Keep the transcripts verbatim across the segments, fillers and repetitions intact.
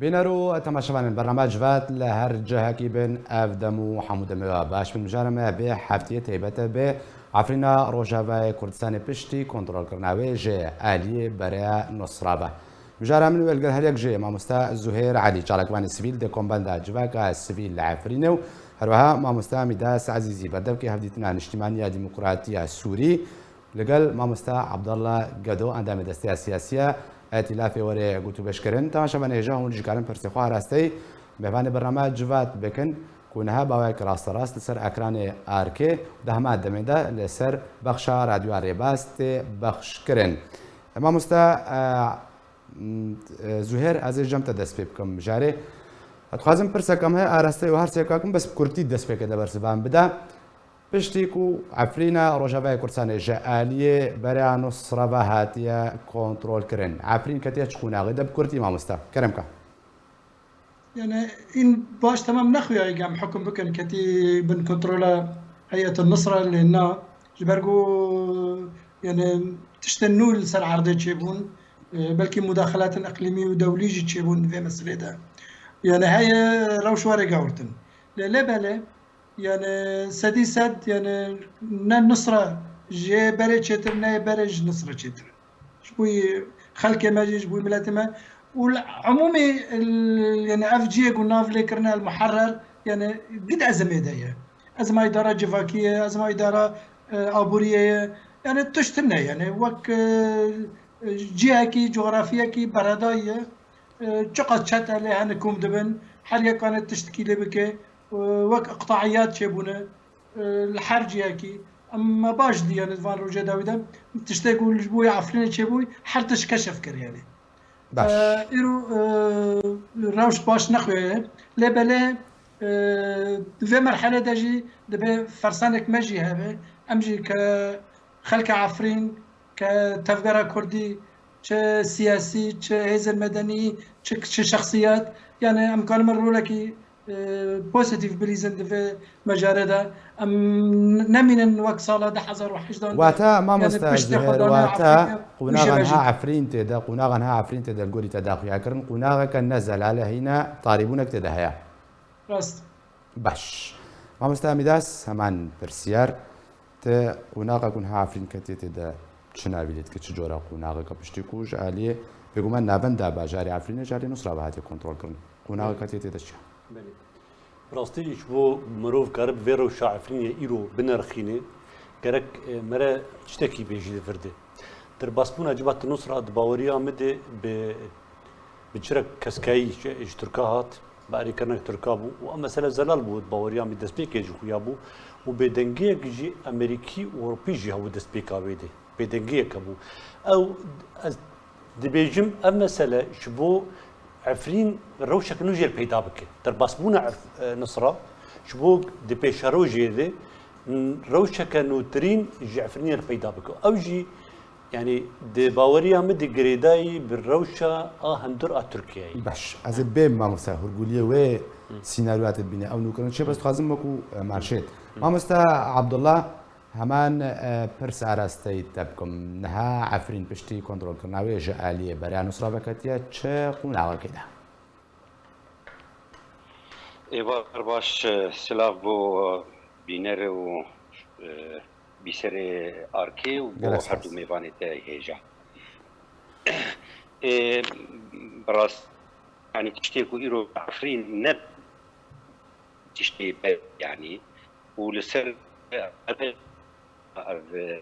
Bîner û temaşevanên bernama Civat li her cihekî bin, ev dem û hemû demê we baş bin. Mijarê me vê heftiyê taybet e bi Efrîna Rojavayê Kurdistanê piştî kontrolkirina wê ji aliyê bereya Nusra ve. Mijara min wê li gel her yek jê mamoste Zuhêr Elî, çalakvanê sivîl di kombenda civaka sivîl li Efrînê û herweha mamoste Mîdas Ezîzî, berdevkê Hevdîtina Niştîmaniya Demokratiya Sûrî, li gel mamoste Abdallah Gedo, endamê Desteya Siyasiya Îtîlafê were gotûbêjkirin. Temaşevanê hêja hûn jî karin pirsê xwe arasteyî mêvanê bernama Civat bikin ku niha bawek rasterast li ser ekranê Arkê di hema demê de li ser bexşa Radyoya Rêbaz tê bexşkirin. Mamoste, e, m, e, Zuhêr, ez ê cem te dest pê bikim. Jarê, ez dixwazim pirseka me arasteyî û her sê kakim bes bi kurtî dest pê ke de bersivan bide. Piştî ku Efrîna Rojavayê Kurdistanê ji aliyê bereya Nusra ve hatiye kontrolkirin, Efrîn ketiye çi qonaxê de, bi kurtî mamoste? Kerem ke. Yani, în baş temam nexuya em hukm bikin ketî bin kontrola Heyet Nusra, lê na. Ji ber ku, yani, tiştên nû li ser erdê çêbûn, e, belkî mudaxelatin iqlîmî û dewlî jî çêbûn vê meselê de. Yani, heye rewş were gawirtin. Lê, lê belê, yani, sedî sed, yani, ne Nusra ji berê çêtir, ne berê ji Nusra çêtir. Ji bo xelkê me jî, ji bo miletê me. Û li umûmî, l-, yani, ev cihê ku nav lê kirine El Muharrer, yani, gid ezimê de ye. Ezma îdara civakî ye, ezma îdara, e, aboriyê ye. Yani, tişt tune, yani, wek, e, cihekî, cografiyekî berhedayî ye. E, çiqas çete lê hene kom dibin, her yek kane tiştekî lê bike. E, wek iqtaiyat çêbûne, e, li her cihekî. Em me baş dî, yani, van rojê dawî de tiştê ku ji bo Efrînê çêbû, her tişt keşf kir, yani. Baş. E, îro, e, rewş baş nexuye. Lê belê, e, di vê merhelê de jî dibe fersanek me jî hebe. Em jî ke xelka Efrîn, ke tevgera Kurdî, çi siyasî, çi hêzên medenî, çi, çi şexsiyet, yani em karimin rolekî, e, pozîtîf bilîzin di vê mejarê de. Em nemînin wek sala du hezar û hejdan de, Wata, yani, mamoste piştê xwe Zuhêr, dane wata Efrînê û qonaxa jî niha Efrîn tê de, qonaxa niha Efrîn tê de li gorî te daxuya kirin, qonaxeke ne zelal e, hîna tarîbûnek tê de heye. Rast. Baş. Mamoste Mîdas, heman pirsiyar. Te qonaxa ku niha Efrîn ketiye tê de çi navî lê dike, çi cora qonaxeke piştî ku ji aliyê bêguman navenda bajarê Efrînê ji aliyê Nusra ve hatiye kontrolkirin? Qonaxa ketiye tê de çi ye? Belê. Bi rastî ji bo mirov karibe vê rewşa Efrînê îro binerxîne, gerek, e, mere tiştekî bêjî li vir de. Derbasbûna Cibhat Nusra di baweriya min de bi, bi çirek keskayî ji, ji Tirka hat, bi erêkirinek Tirka bû û ev mesele zelal bû, di baweriya min destpêkê ji xuya bû û bêdengiyek jî Amerîkî û Ewropî jî hebû destpêka wê de. Bêdengiyek hebû. Ew, ez dibêjim, ev mesele ji bo Efrîn rewşek nû jê peyda bike. Derbasbûna Ef-, e, Nusra ji bo di pêşerojê de, n-, rewşeke nûtirîn ji Efrînê re peyda bike. Ew jî, yanî, di baweriya min di girêdayî bi rewşa a hundir a Tirkiyeyê. Baş. Ez ê bêm mamoste hûrguliyê wê Hı. sînaryoya te dibîne, ew nûkirin çi, bes dixwazim wekû, e, manşêt. Hı. Mamoste Abdullah, heman, e, pirs arasteyî te bikim. Niha Efrîn piştî kontrolkirina wê ji aliyê bereya Nusra veketiye çi qonaxekê de? Êvar baş, silav bo bînerê û, e, bîserê Arkê û bo Gelek her du spas. mêvanê te hêja. Ê, bi rast, yanî tiştê ku îro Efrîn ne tiştê be, yanî, û li ser ev, ev,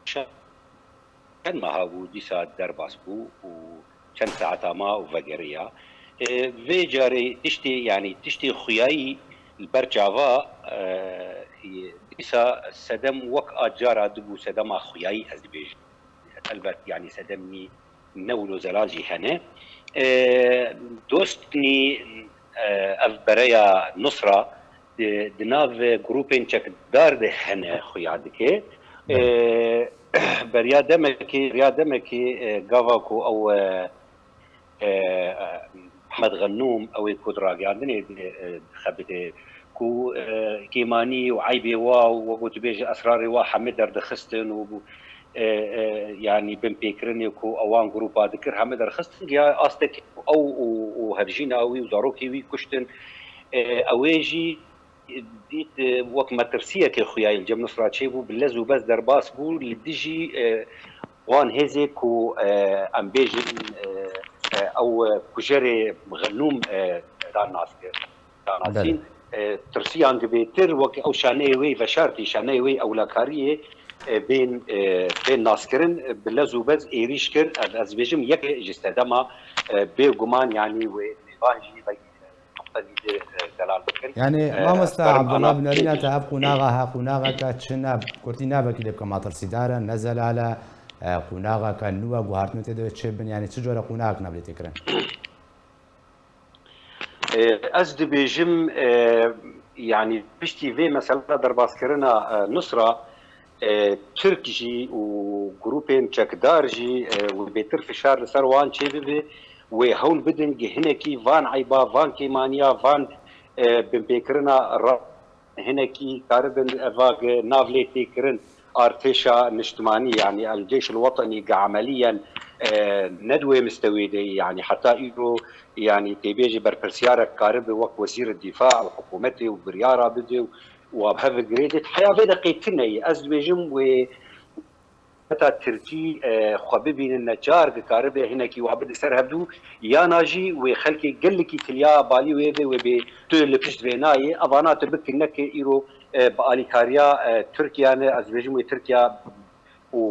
çend meha bû dîsa derbas bû û çend saeta ma û vegeriya. E, vê carê tiştê, yanî tiştê xuyayî li ber çava, e, dîsa sedem wek a cara dibû sedema xuyayî, ez dibêjim. Elbet, yanî sedemî ne wilo zelal jî hene. E, dostnî, e, ev bereya Nusra di, di nav grûpên çekdar de hene xuya dike. Belê. E, beriya demekê, beriya demekê, e, gava ku ew, e, e, Hemed Xennûm, ew ê ku di ragihandinê de, e, dixebite ku, e, kêmanî û eybê wa û wek tu bêjî esrarê wa hemî derdixistin û, e, e, yanî binpêkirinê ku ewan grûpa dikir hemî derxistin, ya astek ew û, û hevjîna wî û zarokê wî kuştin. E, ew ê jî dît, e, wek metirsiyekê xuya li cem Nusra çêbû, bi lez û bez derbas bû li dijî, e, wan hêzê ku, e, em bêjin, e, e, ew, e, kujerê Xelûm, e, dan nas kir. Belê. Danasîn, e, tirsiyan gi bêtir wek ew şaneyê wê veşartî, şaneyê wê ewlekariyê, e, bên, e, bên naskirin, e, bi lez û bez êrîş kir. Ez, ez bêjim yek ji sedema, e, bêguman, yanî wê mêvan jî vey, e, noqte dî de, e, delal bikin. Yanî, e, mamosta Abdullah, binerîna te ev qunaxa he, qunaxeke çi ne, kurtî navekî lê bike matirsîdar e, ne zelal e, e, qunaxeke nû e, guhartinê tê de çêbin, yanî çi cure qunaxek nav lê tê kirin? E, ez dibêjim, e, yanî piştî vê mesela derbaskirina, e, Nusra, e, Tirk jî û grûpên çekdar jî, e, wê bêtir fişar li ser wan çêbibe, wê hewl bidin gi hinekî van eyba, van kêmaniya, van, e, binpêkirina ra-, hinekî karibin eva gi nav lê tê kirin artêşa niştimanî, yanî el ceyş el wetenî gi emeliyen, e, ne di wê mistewê de ye, yanî heta îro, yanî tê bêjî berpirsiyarek karibe wek wezîr dîfa û hikûmetê û biryara bide û, û wa bi hev ve girêdêt. Heya vê deqê tune ye. Ez dibêjim wê heta Tirkî, e, xwe bibînin neçar dikaribe hinekî wa bide ser hevdû, yana jî wê xelkê gelekî kiliya balî wê be, wê bê tu li pişt vê nayê, evana tu bikin neke îro, e, bi alîkariya, e, Tirkiye ne, ez dibêjim wê Tirkiye û,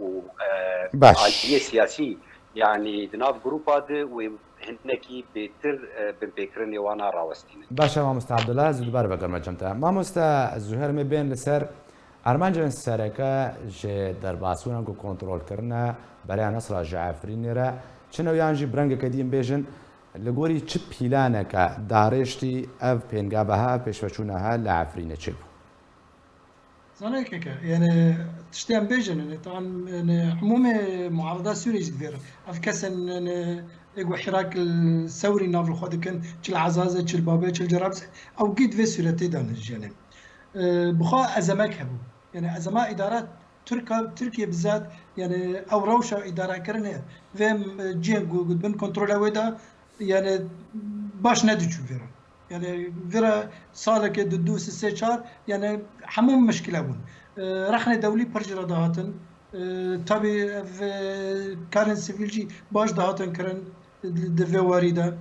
û, e, Baş. Aliyê siyasî, yanî di nav grûpa de wê hinekî bêtir, e, binpêkirinê wana rawestînin. Baş e, mamosta Abdullah, ez û dibar vegerme cem te. Mamosta Zuher, me bên li ser armancên sereke ji derbasbûnan ku kontrol kirine, bereya Nesra ji Efrînê re, çi newiyan jî bi rengeke dîn bêjin, li gorî çi pîlaneke darêştî ev pêngaveha, ev pêşveçûna he li Efrînê çêbû? Zana keke, yani tiştê em bêjin, yani, tam, yani, umûmê muarada Sûriyê jî divêr. Ev kesên, yani, ê ku hîrak li Sewrî nav li xwe dikin, çi li Ezazê, çi li Babê, çi li Cerablusê, ew gî di vê sûretê de ne jî, yani. E, bi xwe ezemek hebû. Yani ezema îdara Tirka, Tirkiye bizat, yani ew rewşa îdarekirinê vê, e, cihê ku, ku bin kontrola wê de, yani baş nediçû vê re. Yani vira saleke du, du, sê, sê, çar, yani hemû mişkile bûn. E, rexnê dewlî pir jî re dihatin. E, tabî ev, e, karên sivîl jî baş dihatin kirin di, di vê warî de.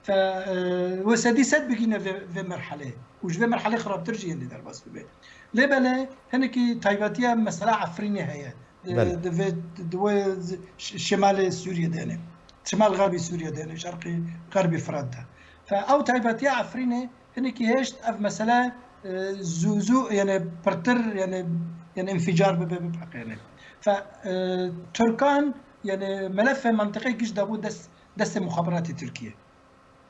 Fe, e, we sedî sed bigîne vê, vê merhelê. Û ji vê merhelê xirabtir jî yên dê derbas bibe. Lê belê hinekî taybetiya mesela Efrînê heye. Di, Belê. di vê, di wê ş-, şimalê Sûriyê de ne. Şimal xerbî Sûriyê de ne, şerqî xerbî Firat de. Fe ew taybetiya Efrînê hinekî hêşt ev mesele, e, zû zû, yani pirtir, yani, yani înficar bibe, bipeqêne. Fe, e, Tirkan, yani melefê mentiqê giş dabû dest, destê muxaberatê Tirkiye.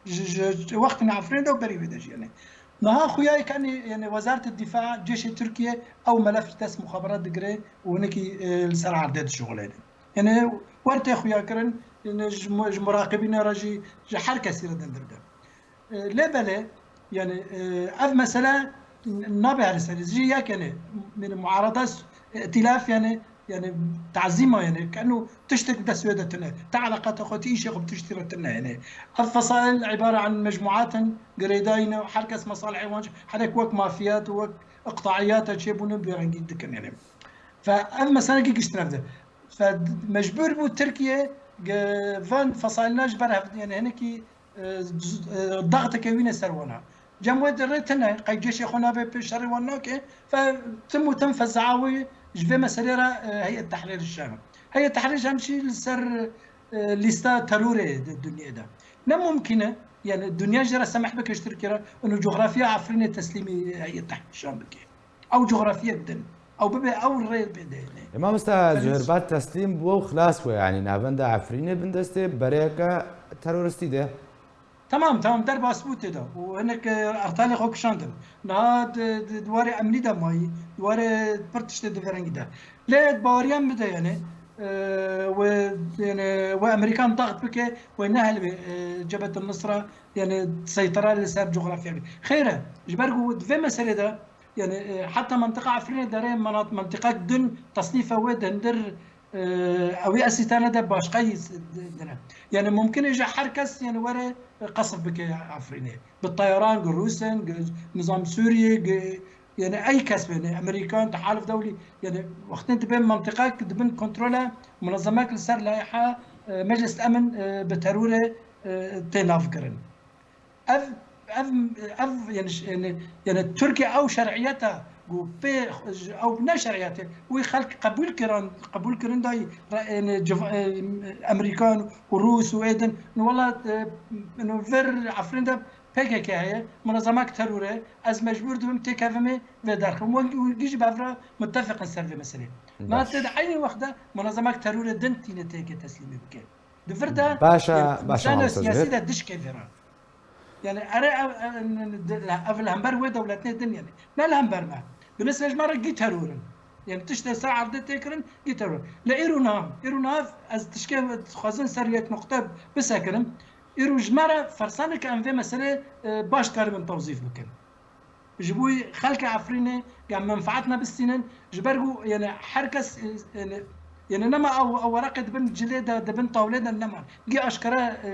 Ji, ji, ji wextên Efrînê de û berî wê de jî, yani. Niha xuya ye ke, yani, yani Wezareta Dîfa, cêşê Tirkiye ew melef ji dest muxaberat digire û hinekî, e, li ser erdê dişuxulêne. Yani wer tê xuya kirin, yani ji mu-, ji muraqibînê re jî, ji her kesî re dindir de. E, lê belê, yani, e, ev mesele nabe her serî. Jî yek, yani, yani muarada s-, îtîlaf, yani, yani tazîma, yani, kenu tiştek dest wê de tune. Te eleqata xwe, ti îşê xwe bi tiştî re tune, yani. Ev fesail îbare an mecmuat in, girêdayî ne, her kes mesalihê wan, herek wek mafiyat û wek iqtaiyata çêbûne bi rengî dikin, yani. Fe ev meselekî giştin ev de. Fe mecbûr bû Tirkiye ge-, van fesailina ji ber hev, yani hinekî, e, z-, e, daxteke wîne ser wana. Cem wê de rê tine, qey cêşê xwe nabe pê şerê wan nake, fe tim û tim fezaa wê ji vê meselê re, e, Heyet Tehrîr Şam. Heyet Tehrîr Şam jî li ser, e, lîsta terorê di dinyê de. Ne mumkin e, yani dinya jê re semeh bike ji Tirkiye re, û coxrafiya Efrînê teslîmî Heyet Tehrîr Şam bike. Ew coxrafiyek din. Ew bibe, ew rê bide. E, mamosta Zuhêr, ba teslîm bû û xilas bû, yanî navenda Efrînê bin destê bereyeke teroristî de. Tamam, tamam, derbas bû tê de. Û hinek, e, ertalê xwe kişandin. Niha di, di, di warê emnî de mayî, di warê pir tiştê di vê rengî de. Lê baweriya min bide, yani, e, wê, yani, wê Amerîkan daxt bike, wê nehelibê, e, Cebhet el-Nusra, yani, seytera li ser cografya bike. Xeyr e, ji ber ku di vê meselê de, yani, e, heta mentiqa Efrînê derê manat-, mentiqek din tasnîfe wê di hundir, e, ew ê esîtane de başqa yî s-, di-, dine. Yani, mumkin e ji her kes, yani, were, e, qesf bike Efrînê. Bi teyaran, gi Rûsen, gi nizam Sûriyê, gi Yani ey kes bêne, Amerîkan, Tehalif Dewlî, yani wextên dibe mentiqek di bin kontrola munezemek li ser layiha, e, Meclis Emin, e, bi terorê, e, tê navkirin. Ev, ev, ev, yani, ş-, yani, yani Tirkiye ew şer'iyeta ku pê, ew ne şer'iyetê, wî xelk qebûl kirin, qebûl kirin dayî, re-, yani, civ-, e, Amerîkan û Rûs û êdin, wela, e, yani, vir Efrîn de P K K heye, munezemek teror e, ez mecbûr dibim têkevimê vê derxim. Wek, wek jî bi hev re mutefiq in ser vê meselê. Ma Baş. Tê de eynî wext de munezemek terorê din tîne têkê teslîmê bike. Di vir de, Baş e, yani, baş e, mizana Mamoste siyasî Zuhêr. De dişkê vê re. Yani, ere ev, ev, ev li hember wê dewletê din yani. Ne li hember me. Bi nisbet ji me re gî teror in. Yani, tiştê ser erdê tê kirin, gî teror. Li îro niha, îro niha ez tişkê dixwazin ser yek noqte bisekinim. Îro ji me re fersane ke em vê meselê, e, baş dikaribin tewzîf bikin. Ji bo xelkê Efrînê ge em menfaet nebistînin, ji ber ku, yani, her kes, e, yani, yani, nema ew, ew wereqê di bin cilê de, di bin tawlê de nema. Gî aşkere, e,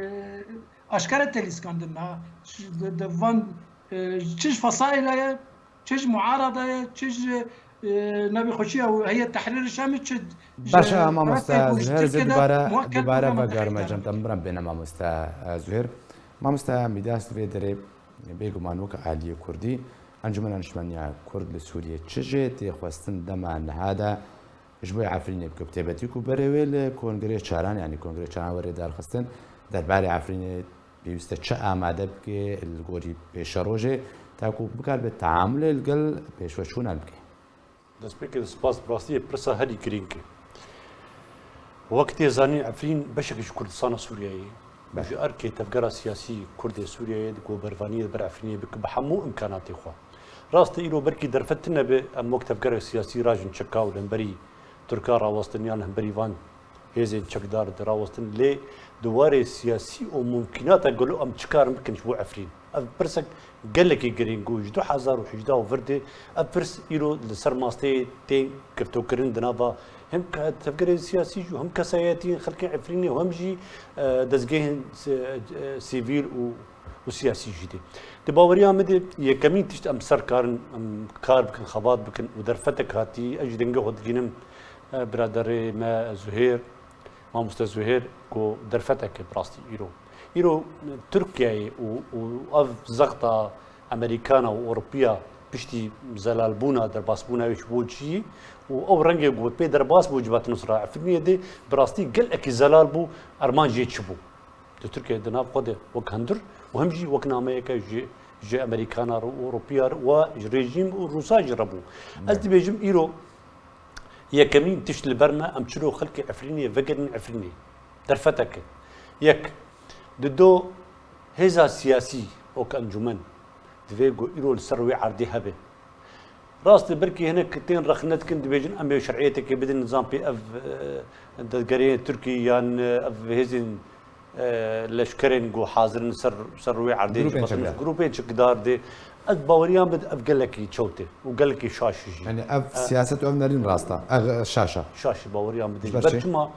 aşkere tê lîskandin na. Ş-, di, di van, e, çi ji fesaîle ye, çi ji muarada ye, çi ji, e, navê xweşiya û heyet tehrîr Şamê, çi ji Baş e, mamoste Fransê û ji Zuhêr, ez ê Tirkiye de dubare, muhakkak dubare program vegerime tehrîr cem te, min bira bêne mamoste, e, Zuhêr. Mamoste Mîdas, di vê derê bêguman wek aliyê Kurdî, Encûmena Niştmaniya Kurd li Sûriyê çi jê tê xwestin dema niha de ji bo Efrînê bike, bi taybetî ku berê wê li Kongrê Çaran, yanî Kongrê Çaran were darxistin, derbarê Efrînê pêwîst e çi amade bike li gorî pêşerojê, ta ku bikaribe teamulê li gel pêşveçûnan bike. Destpêkê de spas, bi rastî yê pirsa herî girîng e. Wek tê zanîn, Efrîn beşek ji Kurdistana Sûriyeyê ye. Belê. Ji erkê tevgera siyasî Kurdê Sûriyeyê di ku bervaniyê ber Efrînê bike bi hemû imkanatê xwe. Rast e, îro belkî derfet tune be, em wek tevgerek siyasî rajin çeka û li hemberî Tirka rawestin yan li hemberî van hêzên çekdar dirawestin, lê di warê siyasî û mumkînata gelo em çi karin bikin ji bo Efrîn? Ev pirsek gelekî girîng û ji du hezar û hejdeh û vir de ev pirs îro li ser masteyê tê girtokirin di nava hem ke-, tevgerên siyasî jî û hem kesayetiyên xelkên Efrînê û hem jî, e, dezgehên si-, e, sivîl û, û siyasî jî de. Di baweriya min de yekemîn tişt em ser karin, em kar bikin, xebat bikin û derfetek hatî, ez jî dengê xwe digînim, e, biraderê me Zuhêr, Mamoste Zuhêr, ku derfetek e bi rastî îro. Îro Tirkiyeyê û, û ev zexta Amerîkana û Ewropiya piştî zelalbûna, derbasbûna wê ji bo çiyî û ew rengê ku pê derbas bû Cibhet Nusra Efrîniyê de bi rastî gelekî zelal bû, armanc jê çi bû? Di Tirkiyeyê di nav xwe de wek hundir û hem jî wek nameyeke ji, ji Amerîkana re û Ewropiya re û ji rejîm û Rûsa jî re bû. Ez Evet. dibêjim îro Yekemîn tişt li ber me, em çilo xelkê Efrînê vegerîn Efrînê. Derfetek e. Yek, di do hêza siyasî wek encûmen divê ku îro li ser wê erdê hebe. Rast e, belkî hinek tên rexne dikin, dibêjin em ê şer'iyetekê bidin, nizam pê ev, e, dezgereyên Tirkî yan, e, ev hêzên e, leşkerên ku hazir in ser, ser rûyê erdê Grûpên jî, çekdar. Grûpên çekdar de, ez baweriyan bid ev gelekî çewt e û gelekî şaş jî. Yani ev E, siyaset û ev nerîn rast e. Ev şaş e. Şaş e, baweriyan bid. Ji ber Ji ber çi? çima?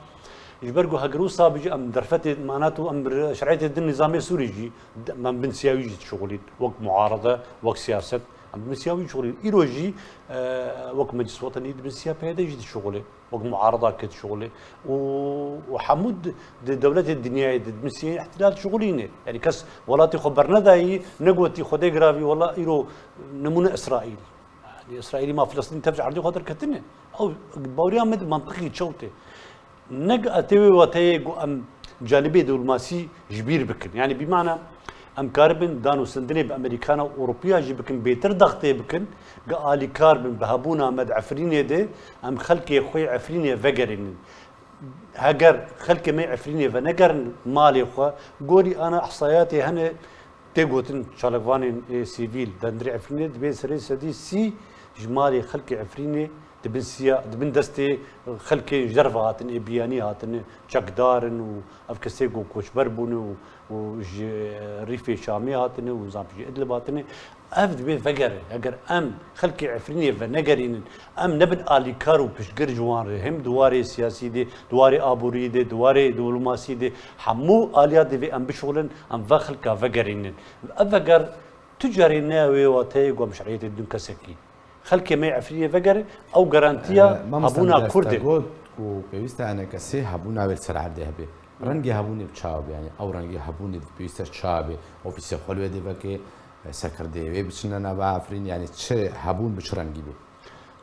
Ji ber ku heger wisa bijî em derfetê manat û em şer'etê din nizamê Sûrî jî, em bin siya wî jî dişuxulîn. Wek muarede, wek siyaset, em bin siya wî dişuxulîn. Îro jî, e, wek Meclis Wetenî di bin siya P Y D jî dişuxulê. Wek muarada ket şixulê. Û, û hemû di, di dewletê dinyayê di, di misiyê îhtilal şixulîne. Yani kes welatê xwe bernedayî, negotî Xwedê giravî, wela îro nimûne Îsraîl. Yani Îsraîlî ma Filistîn tev ji erdê xwe derketine. Ew baweriya me di mantiqî çewtê. Ne gi etê wê wateyê ku em canibê diplomasî ji bîr bikin. Yani bîmana Em karibin danûstendinê bi Amerîkana û Ewropiya jî bikin, bêtir daxtê bikin, gi alîkar bin bi hebûna me di Efrînê de, em xelkê xwe yê Efrînê vegerînin. Heger xelkê me yê Efrînê venegerin malê xwe, gorî ana ihsayatê hene tê gotin çalakvanên, ê, sivîl di hundirê Efrînê dibê serê sedî sî ji malê xelkê Efrînê Di bin siya, di bin destê xelkê ji derve hatine, ê biyanî hatine, çekdar in û ev kesê ku koçber bûne û, û ji Rîfê Şamê hatine û zan jî Idlib hatine. Ev divê vegere. Eger em xelkê Efrînê venegerînin, em nebin alîkar û piştgir ji wan re, hem di warê siyasî de, di warê aborî de, di warê diplomasî de, hemû aliya divê em bişuxulin, em ve xelka vegerînin. Ev veger tu carê ne wê wateyê ku em şeriyetê didin kesekî. Xelkê me yê Efrînê vegere, ew garantiya Ee, mamosta hebûna Midas Kurd e. Te got ku pêwîst e enekesê hebûna wê li ser erdê hebe. Rengê hebûnê bi çawa be? Yani ew rengê hebûnê pêwîst e çawa be? Ofîsê xwe li wê dê veke, e, sekirdeyê wê biçine nava Efrîn, yani çi hebûn bi çi rengî be?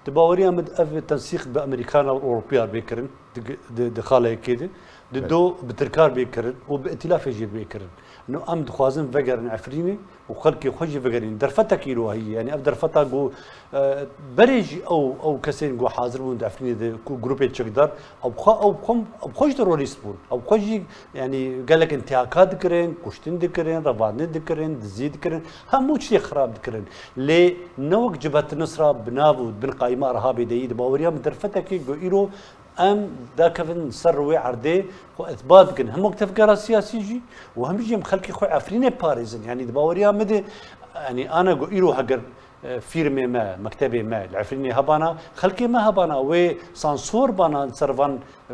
Di baweriya min de ev tensîq bi Amerîkana û Ewropiya bê kirin, di, di, di xaleyekê de. Di do bi Tirkar bê kirin û bi îtîlafê jî bê kirin. No em dixwazin vegerin Efrînê û xelkê xwe jî vegerîn. Derfetek îro heye. Yani ev derfeta ku, e, berê jî ew, ew kesên ku hazir bûn di Efrînê de ku grûpê çekdar, ew xwe, ew xwe, ew xwe jî terorîst bûn. Ew xwe jî yani gelek intihaka dikirin, kuştin dikirin, revandin dikirin, dizî dikirin. Hemû tiştê xirab dikirin. Lê ne wek Cibhet Nusra bi nav û bin qayîma Irhabê de yî, di baweriya min derfetekê ku îro em dakevin ser rûyê erdê, xwe îsbat bikin. Hem wek tevgera siyasî jî û hem jî em xelkê xwe Efrînê parêzin. Yanî di baweriya min de, yanî ana ku îro heger, e, fîrmê me, mektebê me li Efrînê hebana, xelkê me hebana, wê sansor bana li ser van, e,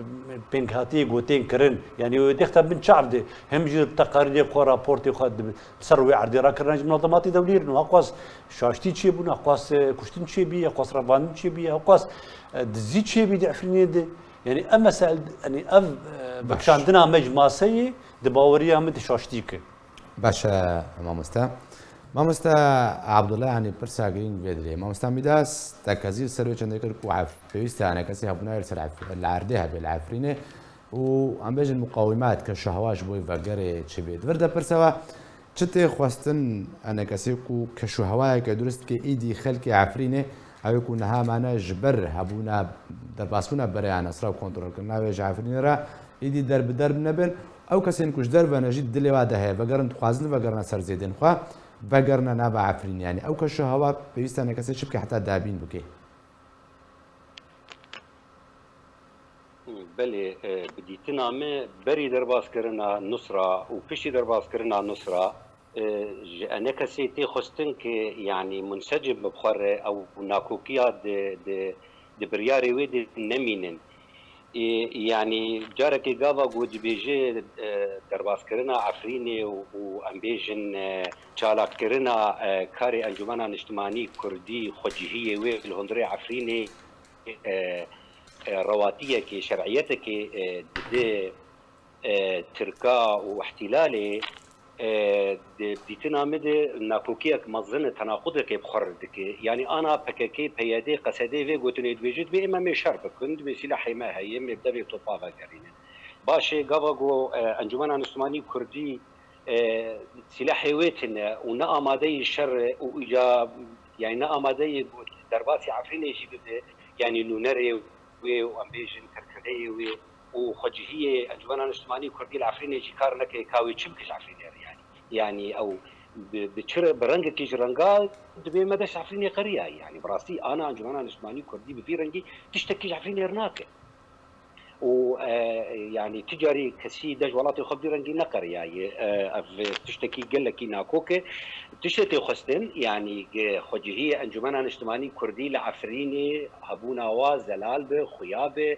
pênghatiyê ku tên kirin. Yanî wê dêxte bin çav de, hem jî teqarîrê xwe, raportê xwe di ser rûyê erdê rakirine ji Mineldematê Dewlî re. Heqwas şaştî çêbûn, heqwas, e, kuştin çêbî, heqwas revandin çêbî, heqwas, e, dizî çêbî di Efrînê de. Yani ev mesel, yani ev, e, Baş. Bikşandina me ji maseyê di baweriya min de şaştî kir. Baş e, mamoste. Mamoste Abdullah, yani pirsa girîng vê dirê. Mamoste Midas, te kezî li ser wê çendê kir ku ef-, pêwîst e enekesê hebûna li ser ef-, li erdê hebe, li Efrînê. Û em bêjin muqawimat, keşuhewa ji bo vegerê çi bê. Di vir de pirsa we, çi tê xwestin enekesê ku keşuhewayeke durist ke îdî xelkê Efrînê, ew ê ku niha mane ji ber hebûna derbasbûna bereya Nusra û kontrolkirina wê ji Efrînê re îdî derbiderb nebin. Ew kesên ku ji derve ne jî dilê wa de heye, vegerin, dixwazin vegerine ser zêdên xwe, vegerine nava Efrînê. Yani ew keşuhewa pêwîst e enekesê çi bike heta dabîn bike? Belê, e, bi dîtina me berî derbaskirina Nusra û piştî derbaskirina Nusra, e, ji enekesê tê xwestin ki, yanî munsecim bi xwe re ew nakokiya di, di, di biryarê wê de nemînin. E, yanî carekê gava ku dibêje, e, derbaskirina Efrînê û, û em bêjin, e, çalakkirina, e, karê Encûmena Niştimanî Kurdî, xwecihiyê wê li hundirê Efrînê, e, e, rewatiyekê, şer'iyetekê, e, dide, e, Tirka û îhtîlalê, e, di dîtina min de nakokiyek mezin e, tenaqudekê bi xwe re dike. Yanî ana P K K, P Y D, Q S D vê gotinê dibêje, dibê ême mê şer bikin, dibê sîlahê me heye, mê bi devê topa vegerînin. Baş e, gava ku, e, Encûmena Niştimanî Kurdî, e, sîlahê wê tune û ne amadeyî şer e û îca, yani ne amadeyî derbasî Efrînê jî bibe, yani nûnerê wê û em bêjin kirkireyê wê û xwecihiyê Encûmena Niştimanî Kurdî li Efrînê jî kar neke, ka wê çi bike ji Efrînê re yani. Yani ew bi, bi çi re, bi rengekî ji renga dibê me dest Efrînê qeriya yani. Bi rastî ana Encûmena Niştimanî Kurdî bi vî rengî tiştekî ji Efrînê re nake. û, e, yanî ti carî kesî dej welatê xwe bi vî rengî neqeriyaye. E, ev tiştekî gelekî nakok e. Tiştê tê xwestin, yanî ge-, xwecihiyê Encûmena Niştimanî Kurdî li Efrînê hebûna wa zelal be, xuya be,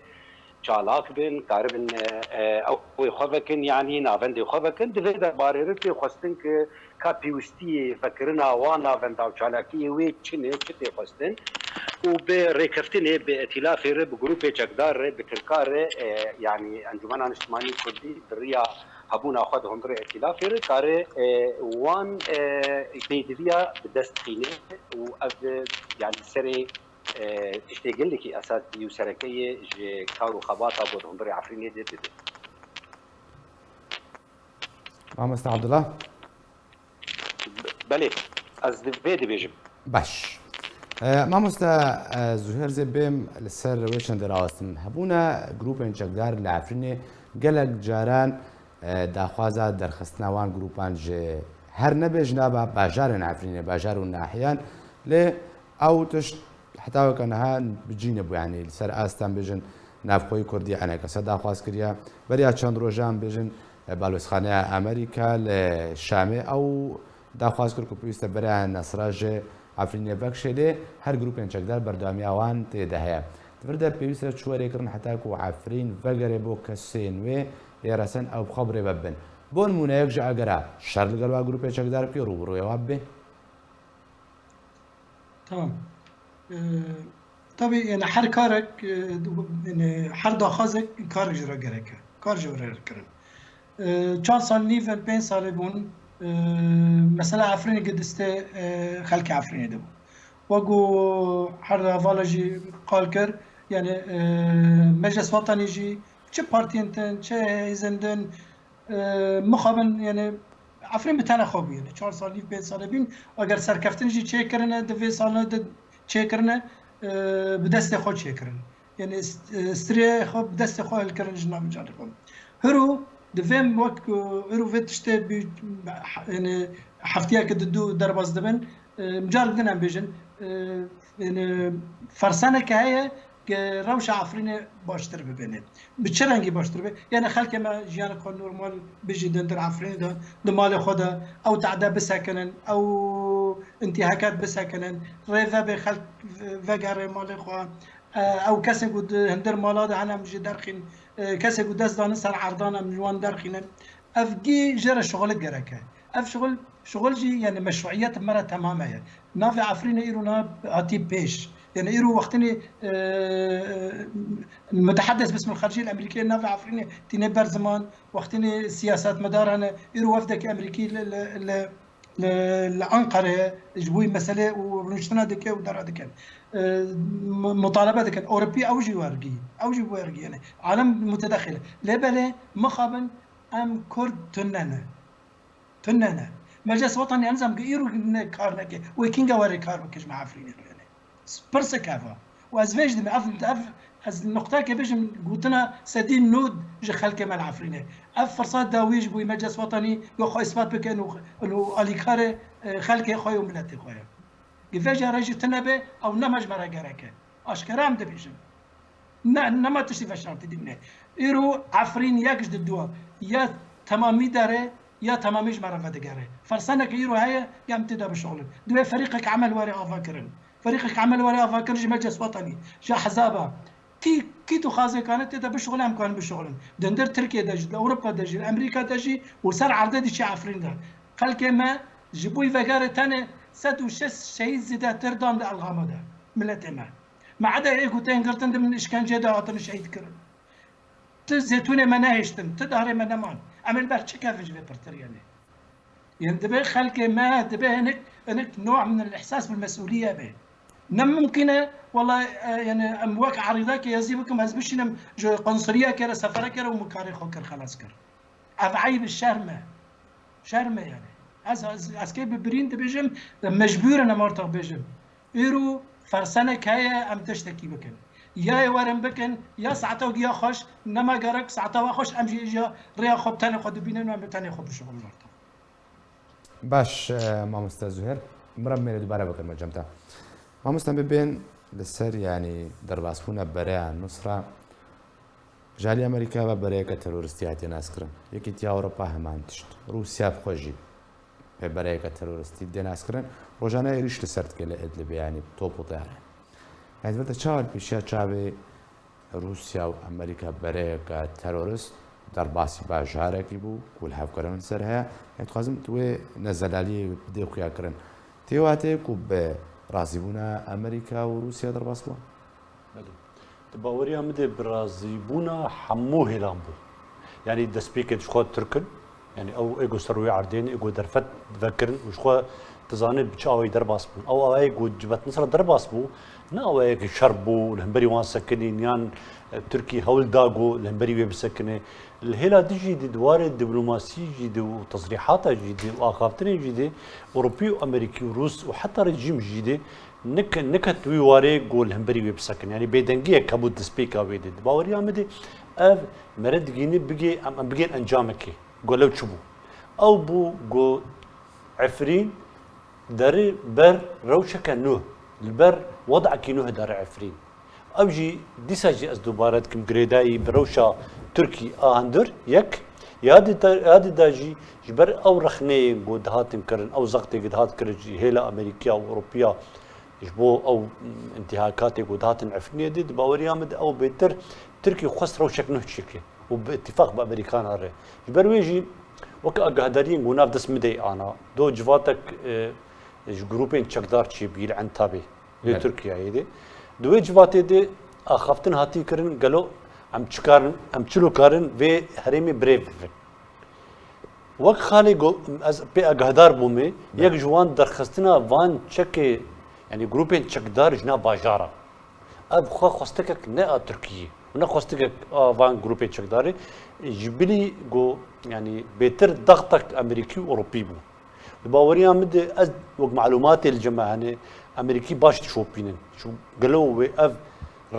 çalak bin, karibin, e, e, ew wê xwe vekin, yanî navendê xwe vekin. Di vê derbarê re tê xwestin ki ka pêwîstiyê vekirina wan navenda û çalakiyê wê çi ne, çi tê xwestin û bi rêkeftinê, bi îtîlafê re, bi grûpê çekdar re, bi Tirka re, e, yanî Encûmena Niştimanî Kurdî bi riya hebûna xwe di hundirê îtîlafê re kare, e, wan, e, pêdiviya bi dest xîne û ev, e, yanî serê, e, tiştê gelekî esasî û sereke ye ji kar û xebata ku di hundirê Efrînê de dibe. Mamoste Abdullah? Belê, ez di vê dibêjim. Baş. E, mamoste, e, Zuhêr zê bêm li ser wê çendê rawestin. Hebûna grûpên çekdar li Efrînê gelek caran, e, daxwaza derxistina wan grûpan ji her nebe ji nava bajarên Efrînê, bajar û nahiyan, lê ew tişt heta weke niha bi cî nebû, yanî li ser asta em bêjin navxweyî Kurdî enekese daxwaz kiriye. Beriya çend rojan bêjin, e, Balozxaneya Amerîka li Şamê ew daxwaz kir ku pêwîst e beriya Nesra ji Efrînê vekişê, lê her grûpên çekdar berdewamiya wan tê de heye. Di vir de pêwîst e çi were kirin heta ku Efrîn vegere bo kesên wê ê resen ew bi xwe bi rê ve bibin. Bo nimûne yek ji agera şer li gel wa grûpê çekdar bike, rû bi rûyê wa bibe. Tamam. Ee, tabii yani her karek, e, yani her daxwazek karek ji re gerek e. Kar ji re kirin. E, çar sal nîv in, pênc salê bûn, e, mesela Efrînê gi distê, e, xelkê Efrînê de bû. Wek ku her hevala jî qal kir, yani, e, Meclis Wetanî jî çi partiyên din, çi hêzên din, e, mixabin, yani, Efrîn bi tenê xwe bû, yani, çar sal nîv, pênc salê bîn, eger serkeftin jî çêkirine, di vê salê de çêkirine, e, bi destê xwe çêkirin. Yani, st-, e, striyê xwe bi destê xwe hilkirin ji nav mijarê xwe. Hiro di vê wek, e, hiro vê tiştê bî, yani, heftiyeke di du derbas dibin, e, mijarek din em bêjin, e, yani, fersaneke heye, Ge rewşa Efrînê baştir bibêne. Bi çi rengî baştir be? Yani xelkê me jiyanê xwe normal bijî dindir Efrînê de, di malê xwe de, ew tehde bisekinin, ew intîhakat bisekinin, rê vebe xelk vegere malê xwe. E, ew kesên ku di hindir mala de hene em jî derxîn, e, kesê ku dest dane ser erdan em ji wan derxînin. Ev gî jê re şixulik gerek e. Ev şixul, şixul jî yani meşruiyet me re temam heye. Navê Efrînê îro niha hatî pêş. Yani îro wextinê, e, e, muteheddes bismil xercî li Amerîkê navê Efrînê tîne ber ziman, wextinê siyasetmedar hene, îro wefdekî Amerîkî li, li, li, li, li Anqareyê ji bo meselê û rûniştina dike û dera dike. E, mu-, mutalebe dikin. Ewropî ew jî wergî, ew jî wergî yani. Alem mutedexil. Lê belê mixabin em Kurd tune ne. Tune ne. Meclis Wetanî, ez nizam, îro ne kar neke. Wê kînga were kar bike ji me Efrînê re ne. Pirsek ev e. Û ez vê jî dime, ev, ev, ez nuqteke bêjim, gotina sedî nod ji xelkê me li Efrînê. Ev firsat da wî ji bo Meclis Wetanî wê xwe îspat bike û, û alîkarê, e, xelkê xwe û miletê xwe ye. Vê jî re jî tune be, ew nema ji me re gerek e. Aşkera em dibêjin. Ne, nema tiştî veşartî dîmine. Îro Efrîn yek ji di dua. Ya temamî dere, ya temamî ji me re vedigere. Fersaneke îro heye, ya em tê de bişuxulin. Divê ferîqek emel were ava kirin. Ferîqek emel were ava kirin ji Meclis Wetanî, ji ehzaba. Kî, kî tu xazê kane tê de bişuxulin, em kanin bişuxulin. Dindir Tirkiye de jî, di Ewropa de jî, Amerîka de jî û ser erdê dî çi Efrîn de. Xelkê me ji bo vegerê tenê sed û şêst şehîd zêdetir dan di Elxama de. Miletê me. Me ede ê ku tên girtin di bin îşkencê de hatin şehîd kirin. Ti zêtûnê me nehêştin, ti daharê me neman. Em ê li ber çi kevin ji vê pirtir yenê? Yên dibe xelkê me dibe hinek, hinek nû min îhsas bil mesûliye be. Ne mimkîn e, wela, e, yani em wek erîdeke yazî bikim, ez bişînim ji qunsuliyeke re, sefereke re û min karê xwe kir, xelas kir. Ev eyb e, şerm e. Şerm e yani. Ez, ez, ez kê bi birîn dibêjim, mecbûr in em artaq bêjim. Îro fersenek heye em tiştekî bikin. Ya ê werin bikin, ya saeta wî ya xweş, nema gerek saeta we xweş, em jî îja rêya xwe bi tenê xwe dibînin û em bi tenê xwe bişuxulin artaq. Baş, e, mamoste Zuher, min re bimêne dubare bikin me cem te. Mamoste, em bibên li ser, yanî derbasbûna bereya Nusra, ji alî Amerîka ve bereyeke teroristî hatiye naskirin. Yekîtiya Ewropa heman tişt. Rûsya bi xwe jî bi bereyeke teroristî dê naskirin. Rojane êrîş li ser dike li Idlibê, yanî top û teyare. Yanî, di vir de çawa li pêşiya çavê Rûsya û Amerîka bereyeke terorist derbasî bajarekî bû ku li hevkirin li ser heye. Ez dixwazim tu wê nezelaliyê bidê xuyakirin. Tê watê ku bi razîbûna Amerîka û Rûsya derbas bû? Belê. Di baweriya min de bi razîbûna hemû hêlan bû. Yanî destpêkê ji xwe Tirk in. Yanî ew ê ku ser rûyê erdê ne, ê ku derfet vekirin û ji xwe tu zanî bi çi awayî derbas bûn. Ew awayê ku Cibhet Nusra derbas bû, ne awayekî şer bû, li hemberî wan sekinîn yan, e, Tirkî hewl da ku li hemberî wê bisekine. Li hêla din jî di warê diplomasî jî de û tesrîhata jî de û axaftinê jî de Ewropî û Amerîkî û Rûs û heta rejîm jî de nik-, niket wî warê ku li hemberî wê bisekin. Yanî bêdengiyek hebû destpêka wê de. Di baweriya min de ev mere digihîne bigê, em, em bigên encamekê. Ku lew çi bû? Ew bû ku Efrîn derî ber rewşeke nû. Li ber wedekî nuh dere Efrîn. Ew jî dîsa jî ez dubare dikim girêdayî bi rewşa Tirkî a hundir yek, ya di de, ya di de jî ji ber ew rexneyên ku dihatin kirin, ew zextê ku dihat kirin ji hêla Amerîkiya û Ewropiya ji bo ew, mm, intihakatê ku dihatin Efrînê de, di baweriya min de ew bêtir Tirkî xwest rewşek nuh çêke û bi îtîfaq bi Amerîkana re. Ji ber wê jî weke agahdariyên ku nav dest min de ana, do civatek, e, ji grûpên çekdar çêbûyî li Entabê, lê Belê. Tirkiyeyê de. Di wê civatê de axaftin hatî kirin, gelo em çi karin, em çilo karin vê herêmê birêv bibin. Wek xalê go-, ez pê agahdar bûme, Belê. Yek ji wan derxistina van çekê, yanî grûpên çekdar ji nav bajara. Ev xwe xwestekek ne a Tirkiyê û ne xwestekek a van grûpên çekdarê. Ji bilî ku, yanî, bêtir daxtek Amerîkî û Ewropî bû. Di baweriya min de ez wek malûmatê li cem me hene, Amerîkî baş dişopînin. Çi gelo wê ev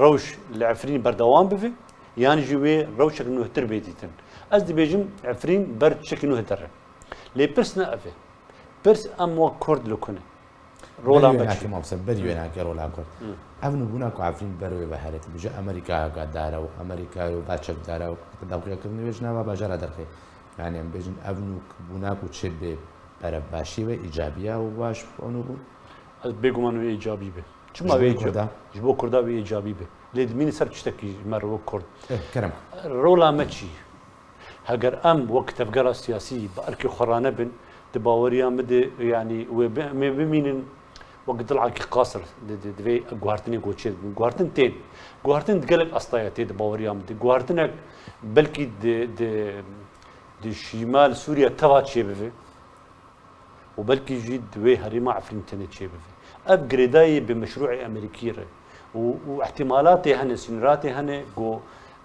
rewş li Efrîn berdewam bibe, yan jî wê rewşek nuhtir bê dîtin. Ez dibêjim Efrîn ber çekî nuh dere. Lê pirs ne ev e. Pirs em wek Kurd li ku ne. Rola Berî me wênakê çi? Mamoste, berî wênakê rola Kurd. Hı. Ev nûbûna ku Efrîn ber wê ve here, tu bêje Amerîka heka dare û Amerîka û va çekdare û dewqiyakirinê wê ji nava bajara derxê. Yani em bêjin ev nûbûna ku çê bê berevbaşî ve îcabiya û baş ew nûbûn? Ez bêguman wê îcabî be. Çima Ji bo wê îca-, Kurda? Ji bo Kurda wê îcabî be. Lê dimîne ser tiştekî ji me re wek Kurd. Eh, kerem. Rola me çi? Heger em wek tevgera siyasî bi erkê xwe ranebin, di baweriya min de, yanî wê bi-, em ê bimînin wek dilakî qasir di, di, di vê guhartinê ku çê dibin. Guhartin tên. Guhartin di gelek astaya tê di baweriya min de. Guhartinek belkî di, di, di şîmal Sûriye teva çêbibe. û belkî jî di wê herêma Efrîn tenê çêbibe. Ev girêdayî bi meşrûê Amerîkî re û, û ihtimalatê hene, sînoratê hene ku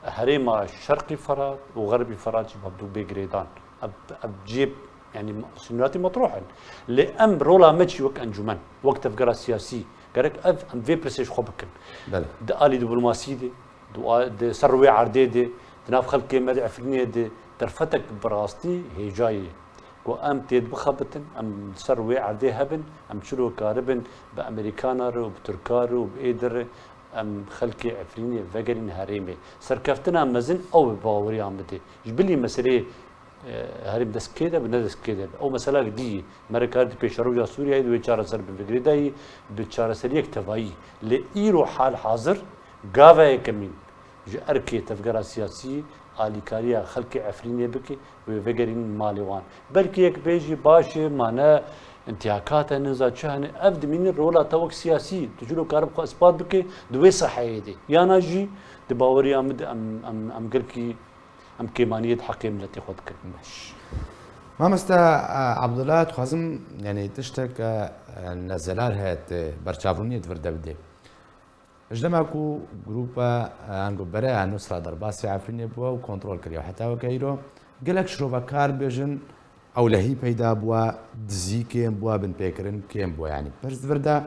herêma Şerqî Ferat û Xerbî Ferat jî bi hevdû bê girêdan. Ev, ev cêb, yanî sînoratê metruh in. Lê em rola me çi wek encûmen, wek tevgera siyasî, gerek ev em vê pirsê ji xwe bikin. Belê. Di alî diplomasî de, di a-, di ser rûyê erdê de, di nav xelkê me de Efrînê de derfetek bi rastî hêjayê ye. Ku em têdibixebitin, em li ser wê erdê hebin, em çilo karibin bi Amerîkana re û bi Tirka re û bi êdir re em xelkê Efrînê vegerîn herêmê. Serkeftina mezin ew bi baweriya min de. Ji bilî meseleyê, e, herêm dest kê de bi ne dest kê de bi. Ew meselek dî ye. Me re kar di pêşeroja Sûriyeyê di wê çareser bin. Vê girêdayî bi çareseriyek tevayî. Lê îro hal hazir gava yekemîn ji erkê tevgera siyasî alîkariya xelkê Efrînê bike, wê vegerînin malê wan. Belkî yek bêjî baş e, ma ne, intihakate niza çi hene, ev dimîne rola te wek siyasî, tu çilo karibe xwe ispat bike di wê saheyê de. Yana jî di baweriya min de em, em, em gelkî, em kêmaniyê di heqê miletê xwe dikin. Baş. Mamoste, e, Abdullah, dixwazim, yani, tiştek, e, nezelal heye, te berçavbûniyê di vir de bidê. Ji dema ku grûpa, e, ango bereya Nusra derbasî Efrînê bû û kontrol kiriye. Heta weke îro gelek şirova kar bêjin, ewlehî peyda bûwa, dizî kêm bûwa, binpêkirin kêm bûwa. Yanî pirs di vir de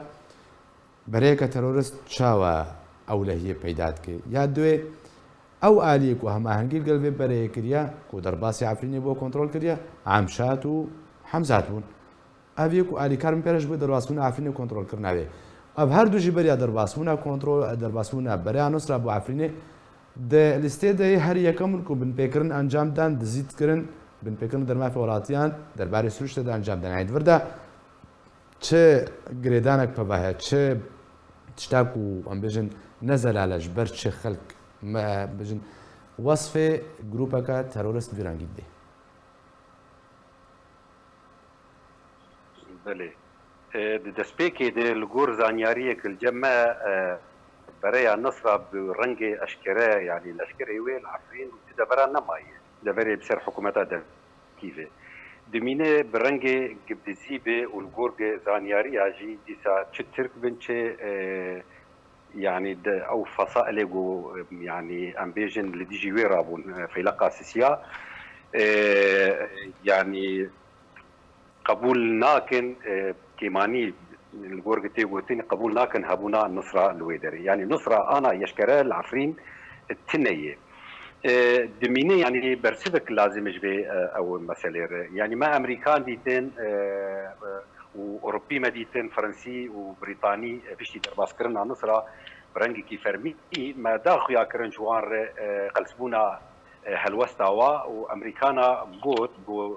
bereyeke terorist çawa ewlehiyê peyda dike? Ya duê ew aliyê ku hemahengî li gel vê bereyê kiriye, ku derbasî Efrînê bû kontrol kiriye, Emşat û Hemzat bûn. Ev yê ku alîkar min pê re ji bo derbasbûna Efrînê kontrolkirina wê. Ev her du jî beriya derbasbûna kontrol, derbasbûna bereya Nusra bo Efrînê di lîstê de yê her yekem in ku binpêkirin encam dan, dizî dikirin, binpêkirin dermafê welatiyan derbarê Sûrîş de encam dan. Yanî di vir de çi girêdanek peva heye, çi tişta ku em bêjin ne zelal e, ji ber çi xelk me bêjin wesfê grûpeke terorist vî rengî didê. Belê. E, di destpêkê de li gor zanyariyek li cem me, e, bereya Nusra bi rengê eşkere, yanî leşkerê wê li Efrîn û ti devera nemaye. Deverê bi ser hikûmeta devkî ve. Dimîne bi rengê dizî be û li gor zanyariya jî dîsa çi Tirk bin, çi, e, yanî di ew fesailê ku, yanî em bêjin li dijî wê rabûn, e, feyleqa Sisiya, e, yanî qebûl nakin, e, kêmanî li gor tê gotin, qebûl nakin hebûna Nusra li wê derê. Yanî Nusra ana yeşkere li Efrîn tune ye. E, dimîne, yanî bersivek lazim e ji vê, e, ew meselê re. Yanî me Amerîkan dîtin, e, e, û Ewropî me dîtin, Fransî û Brîtanî, e, piştî derbaskirina Nusra bi rengekî fermî me da xuya kirin ji wan re, e, qelsbûna, e, helwesta wa û Emerîkana got, got,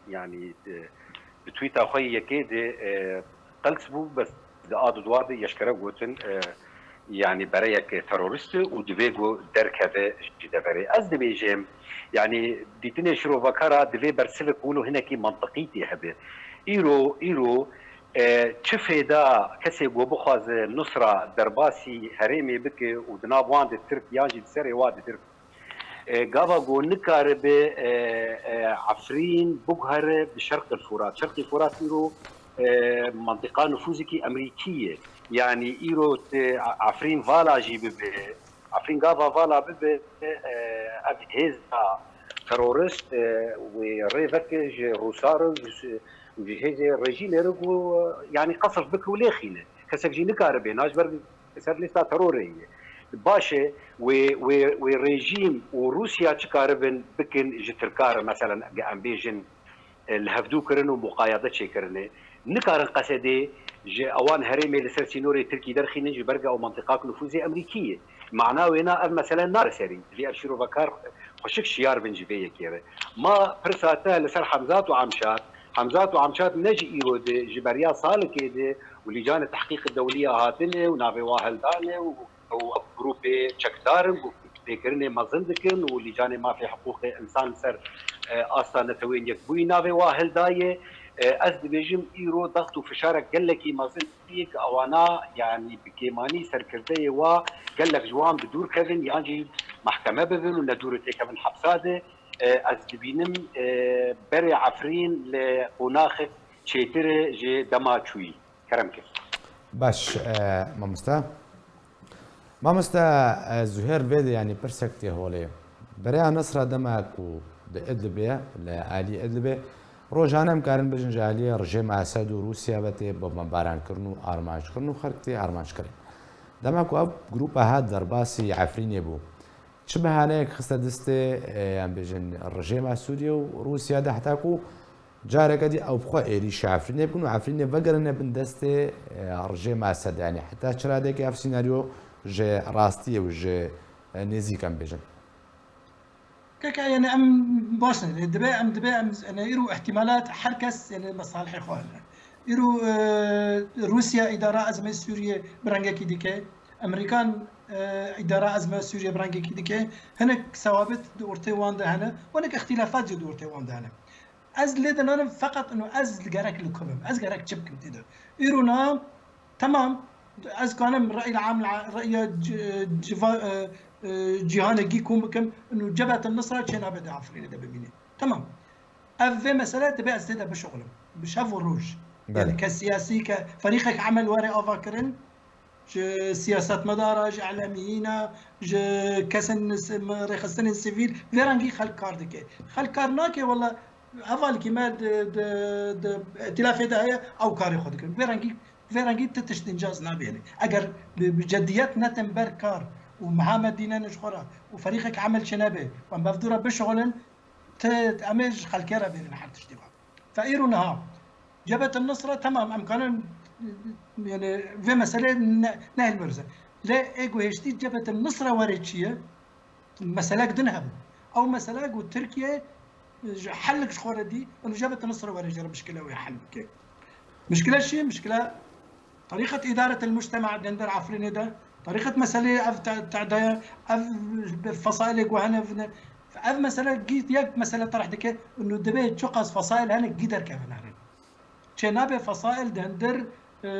e, yanî, e, di tweeta xwe yê yekê de, e, qels bû, bes di a di dua de yeşkere gotin, e, yanî bereyek terorîst e û divê ku derkeve ji deverê. Ez dibêjim, yanî dîtinê şirovekara divê bersivek wilo hinekî mantiqî tê hebe. Îro, îro, e, çi fêda kesê ku bixwaze Nusra derbasî herêmê bike û di nav wan de Tirk yan jî di serê wa de Tirk, e, gava ku nikaribe, e, e, Efrîn biguhere bi Şerqil Furat. Şerqî Furat îro, e, mantiqa nufuzekî Emerîkî ye. Yanî îro te Efrîn vala jî bibe. Efrîn gava vala bibe, e, ev hêza terorist, e, wê rê veke ji Rûsa re, ji, ji hêzê rejîmê re ku, e, yanî qesf bike û lêxîne. Kesek jî nikaribe, na ji ber ser lîsta terorê ye. Baş e, wê, wê, wê rejîm û Rûsya çi karibin bikin ji Tirka re, meselen, ge em bêjin, e, li hevdû kirin û muqayede çêkirine. Nikarin qesedê ji ewan herêmê li ser sînorê Tirkî derxînin, ji ber ge ew mantiqak nufûzê Emerîkî ye. Mana wêna ev mesele nare serî. Divê ev şîrovekar xweşik şiyar bin ji vê yekê re. Ma pirsa te li ser Hemzat û Amşat, Hemzat û Amşat ne ji îro de, ji beriya salekê de û lîcanê tehqîq dewliya hatine û navê wa hildane û ew grûpê çekdar in, ku pêkirinê mezin dikin û lîcanê mafê hiqûqê însan li ser, e, asta Netewên Yekbûyî navê wa hildaye. E, ez dibêjim îro daxt û fişarek gelekî mezin heye ku ewana, yanî bi kêmanî serkirdeyê wa gelek ji wan bi dûr kevin yan jî mehkeme bibin û ne dûrê têkevin hepsa de. E, ez dibînim, e, berê Efrîn li qonaxek çêtir e ji dema çûyî. Kerem kir. Baş, e, mamoste. Mamoste, e, Zuhêr vê de, yanî, pirsek tê holê. Bereya Nisra dema ku di Idlibê, li alî Idlibê, rojane em karin bijin ji aliyê rejêma Esed û Rûsya ve tê bombebarankirin û armanckirin û xelk tê armanc kirin. Dema ku ev grûpa hat derbasî Efrînê bû, çi behaneyek xiste destê, e, em bêjin, rejêma Sûriye û Rûsya de, heta ku careke dî ew bi xwe êrîşa Efrînê bikin û Efrînê vegerine bin destê, e, rejêma Esed. Yanî heta çi radeyekê ev sînaryo ji rastiyê û ji, e, nêzîk em bêjin? Keke, yani em baş ne, dibe em, dibe em, yani îro ihtimalat her kes, yani, mesalihê xwe hene. Îro, e, Rûsya îdara ezmê Sûriyê bi rengekî dike, Emerîkan, e, îdara ezmê Sûriyê bi rengekî dike, hinek sewabit di ortê wan de hene, hinek îxtîlafat jî di ortê wan de hene. Ez lê dinanim feqet ino ez li gerek li ku bim, ez gerek çi bikim tê de. Îro na, temam, ez kanim re'yil am, re'ya ci-, civa-, e, e, cîhanê gî kom bikim, ino Cebhetin Nusra çênabe di Efrînê de bimîne. Temam. Ev vê mesele dibe ez tê de bişuxulim. Bi şev û roj. Belê. Yani ke siyasî, ke ferîqek emel were ava kirin, ji siyasetmedara, ji elemiyîna, ji kesên si-, rêxistinên sivîl, vê rengî xelk kar dike. Xelk kar nake, wela hevalkî me di, di, di îtîlafê de heye, ew karê xwe dikin. Vê rengî, vê rengî ti tişt înca ez nabêne. Eger bi, bi ceddiyet netin ber kar û meha me dînene ji xwe re û ferîqek emel çênebe, wan bi ev dû re bişixulin, Ti, em ê ji xelkê re bêrin her tiştî ve. Fe îro niha Cebhetin Nusra, temam, em kanin, yani, vê meselê ne, nehilmirze. Lê ê guhêştî Cebhetin Nusra were çi ye? Meselek din hebû. Ew mesele ku Tirkiye ji helik ji xwe re dî, û Cebhetin Nusra were jê re mişkile wê hel bike. Mişkile çi ye? Mişkile Terîqet îdaretil mujtema di hundir Efrînê de, terîqet meseleyê ev te-, te'daya, ev fesailê ku hene vine. Ev mesele gî yek mesele terh dike, û divê çiqas fesail hene gî derkevin herin. Çê nabe fesail di hundir, e,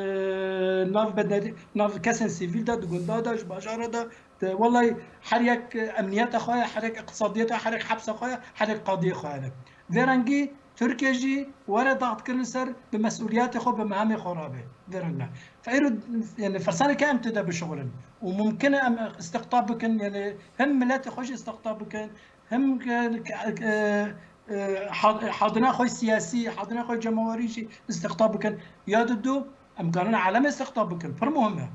nav bednedî, nav kesên sivîl de, di gunda de, ji bajara de, de, wellahî her yek emniyeta xwe ye, her yek iqtisadiyeta, her yek hepsa xwe ye, her yek qadiyê xwe hene. Vê rengî Tirkiye jî were daxtkirin ser bi mesûliyetê xwe, bi mehamê xwe rabe. Vê rengî. Fe îro, yani, firsaneke em tê de bişuxulin. Û mumkin e em istiqtab bikin, yani, hem miletê xwe jî istiqtab bikin, hem ke, ke, e, e, had-, hadina xwe siyasî, hadina xwe cemawerî jî istiqtab bikin. Ya di du, em kanin alemê istiqtab bikin. Pir muhim e.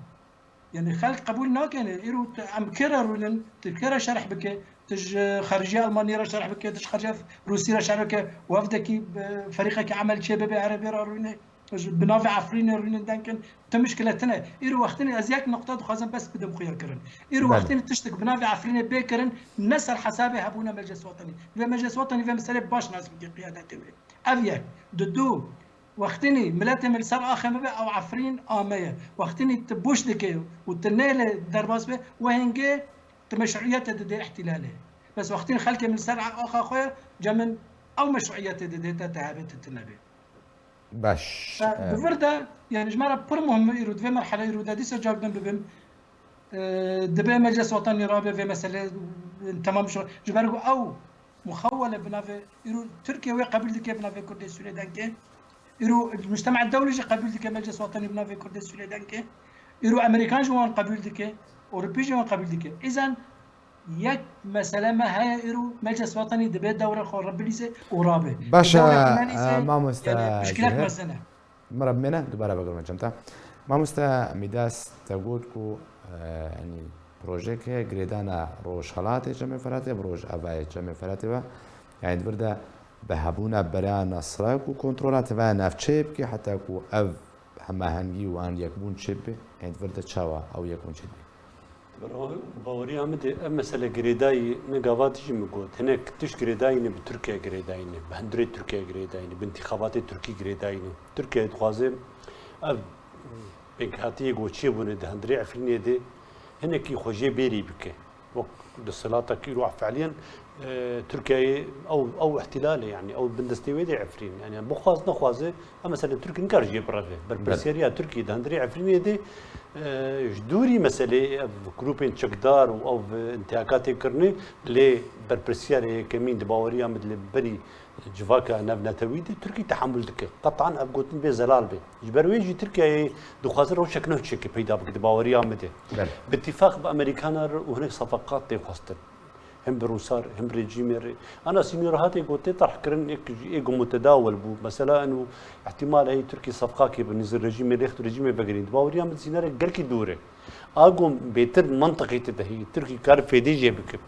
Yani xelk qebûl nake ne. Îro tu, em kê re rûnin, tu kê re şerh bike, tu ji xericiya Almanyê re şerh bike, tu ji xericiya Rûsî re şerh bike, wefdekî, e, ferîqekî emel çê bibe, here vê re rûne. Ji bi navê Efrînê rûnin denkin, tu mişkile tine. Îro wextinê ez yek noqta dixwazim bes bidim xuya kirin. Îro Belê. Wextinê tiştik bi navê Efrînê bê kirin, ne ser hesabê hebûna Meclis Watanî. Divê Meclis Watanî vê meselê baş nas bike qiyadetê wê. Ev yek. Di du, wextinî miletê min li ser axê min be, ew Efrîn a me ye. Wextinî tu boş dike û tu nêlê derbas be, we hingê tu meşruiyetê didê îhtîlalê. Bes wextinî xelkê min li ser axa xwe ye, ce min ew meşruiyetê didê te, te hebê, tu tune bê. Baş. E, e, bi vir de, yani ji me re pir muhim e îro, di vê merhele îro de dîsa cak din bibim. E, dibe Meclis Watanî rabe vê meselê, e, temam şo. Ji ber ku ew muxawele bi navê îro Tirkiye wê qebûl dike bi navê Kurdê Sûriyê dengê. Îro Mujtema Dewlî jî qebûl dike Meclis Watanî bi navê Kurdê Sûriyê dengê. Îro Amerîkan jî wan qebûl dike. Ewropî jî wan qebûl dike. Îzen Yek mesele me heye îro, Meclis Watanî dibe dewra xwe re bilîze û rabe. Baş e, dewra xwe nelîze, e, mamoste yani, pişkilek Zihir. Mezin e. Min re bimêne, dubare vegerim cem te. Mamoste Mîdas, te got ku, e, yani, projeyeke girêdana Rojhelatê Çemê Feratê, bi Rojavayê Çemê Feratê ve, yani, di vir de bi hebûna bereya Nesra ku kontrola tevaya navçeyê bike, heta ku ev hemahengî û an yekbûn çêbibe, yani, di vir de çawa ew yekbûn çêbibe? Baweriya min de ev mesele girêdayî ne gava dijî min got. Hinek tişt girêdayî ne, bi Tirkiye girêdayî ne, bi hundirê Tirkiye girêdayî ne, bi întîxabatê Tirkî girêdayî ne. Tirkiye dixwaze ev pêkhatiyê ku çêbûne di hundirê Efrînê de hinekî xwe jê bêrî bike. Wek desthilateke îro feliyen, e, Tirkiyeyê ew, ew îhtîlal e, yani ew bindestê wê de Efrîn. Yani bixwaz nexwaze, Em mesela Tirkî nikare jê bireve. Berpirsiyariya Tirkî di hundirê Efrînê de, e, ji dûrî meselê ev grûpên çekdar û ev intihakatê kirine, lê berpirsiyarê yekemîn di baweriya min de li berî civaka navnetewî de Tirkî tehemûl dike. Qetan ev gotin bê zelal be. Ji ber wê jî Tirkiyeyê dixwaze rewşek nû çêke peyda bike di baweriya min de. Belê. Bi tîfaq bi Amerîkana re û hinek sefeqat tê xwestin. Hem bi Rûsa re, hem bi rejîmê re. Ana sînor hatê ku tê terhkirin, êk ji ê ku mutedawel bû. Mesela, eno îhtimal heye Tirkî sefqakê bi nêzî rejîmê, rêxt rejîmê vegirîn. Di baweriya min sînorek gelkî dûr e. A ku bêtir mantiqî tê de heye, Tirkî kar fêdê jê bike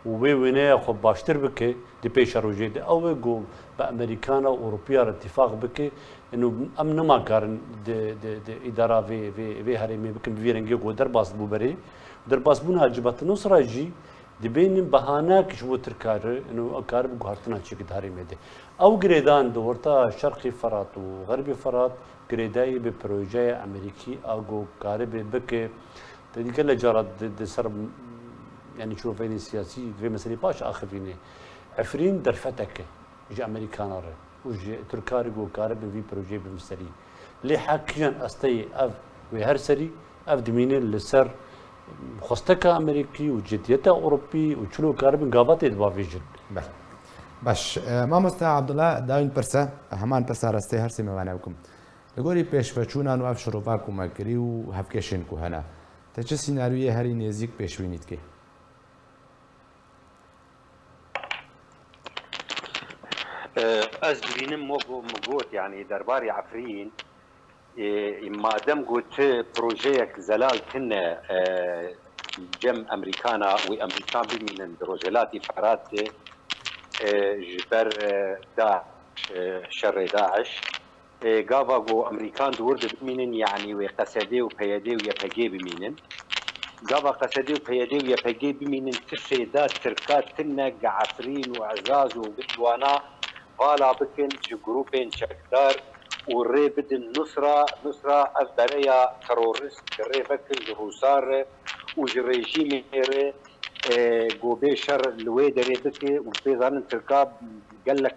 û wê wêneya xwe baştir bike di pêşerojê de. Ew e ku bi Amerîkana û Ewropiya re tîfaq bike. Eno em nema karin di, di, di îdara vê, vê, vê herêmê bikin, bi vî rengê ku derbas bû berê. Derbasbûna Cibhet Nusra jî Dibênin behanek ji bo Tirka re, ino ew karibe guhertina çêkê di herêmê de. Ew girêdan di orta Şerqê Ferat û Xerbê Ferat girêdayî bi projeya Amerîkî a ku karibe bike. Te dî gelek cara di, di ser, yani, şirofeyên siyasî di vê meselê baş axivîne. Efrîn derfetek e ji Amerîkana re û ji Tirka re ku karibin vî projeyê bibin serî. Lê hek kîjan esteyê ev wê her serî, ev dimîne li ser xwesteka Amerîkî û ciddiyeta Ewropî û çilo karibin gava tê dibavêjin. Belê. Baş. E, mamoste Abdullah, dawîn pirse, heman pirsa rastê her sê mêvanê bikim. Li gorî pêşveçûnan û ev şirova ku me kirî û hevkêşên ku hene, te çi sînaryoyê herî nêzîk pêşbînî dikî? Ez dibînim, wek min got, yanî derbarê Efrîn, e, madem ku tu projeyek zelal tune, e, cem Amerîkana û Amerîkan bimînin di Rojhelatî Feratê, e, ji ber, e, DAIŞ, e, şerê DAIŞ, e, gava ku Amerîkan di wir de bimînin, yanî wê Qesedê û PYD û YPG bimînin. Gava Qesedê û PYD û YPG bimînin, ti fêda Tirka tine, gi Efrîn û Ezaz û gi îwana vala bikin ji grûpên çekdar û rê bidin Nusra. Nusra ev bereya terorist rê veke ji Rûsa re û ji rejîmê re, e, ku bê şer li wê derê bike û pê zanin Tirka gelek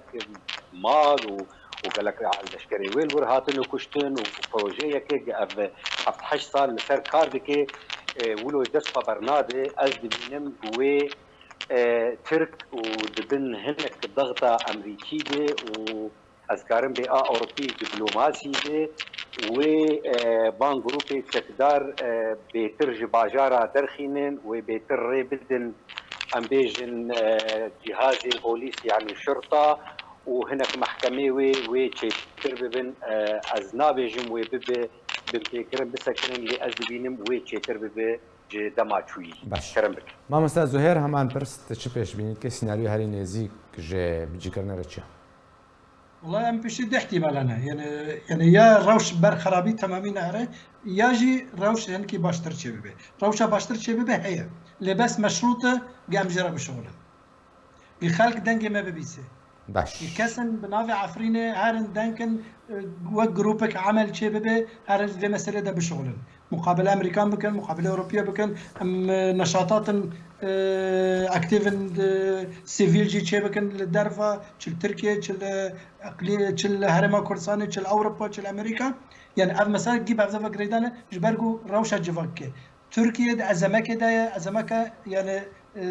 mal û, û gelek leşkerê wê li wir hatine kuştin û projeyeke ev heft heşt sal li ser kar dike, e, wilo ji dest xwe bernade. Ez dibînim ku wê, e, Tirk û di bin hinek dexta Amerîkî de û ez karim bê a Ewropî diplomasî de wê, e, van grûpê çekdar, e, bêtir ji bajara derxînin, wê bêtir rê bidin, em bêjin, e, cihazê polîs, yanî şurta û hinek mehkemê wê, wê çêtir bibin. E, ez nabêjim wê bibe binpêkirin, bisekirin, lê ez dibînim wê çêtir bibe ji dema çûyî. Baş. Kerem bikin. Mamoste Zuhêr, heman pirs, tu çi pêşbînî dike, sînaryoya herî nêzîk ji bicîkirinê re çi ye? Wala em piştî du ihtimal hene. Yani, yani ya rewş ber xerabî temamî nehre, ya jî rewş hinkî baştir çêbibe. Rewşa baştir çêbibe heye. Lê bes meşrût e, ge em jê re bişixulin. Ge xelk dengê me bibîse. Baş. Ge kesin bi navê Efrînê herin denkin, e, wek grûpek emel çêbibe, herin vê meselê de bişixulin. Muqabele Amerîkan bikin, muqabele Ewropiya bikin, em, e, neşatatin, e, aktîvin, e, sivîl jî çêbikin li derva, çi li Tirkiye, çi li Eqlî-, çi li Herêma Kurdistanê, çi li Ewropa, çi li Amerîka. Yani ev mesele gî bevze ve girêdane ji ber ku rewşa civakê. Tirkiye di ezemekê de ye, ezemeke yani, e,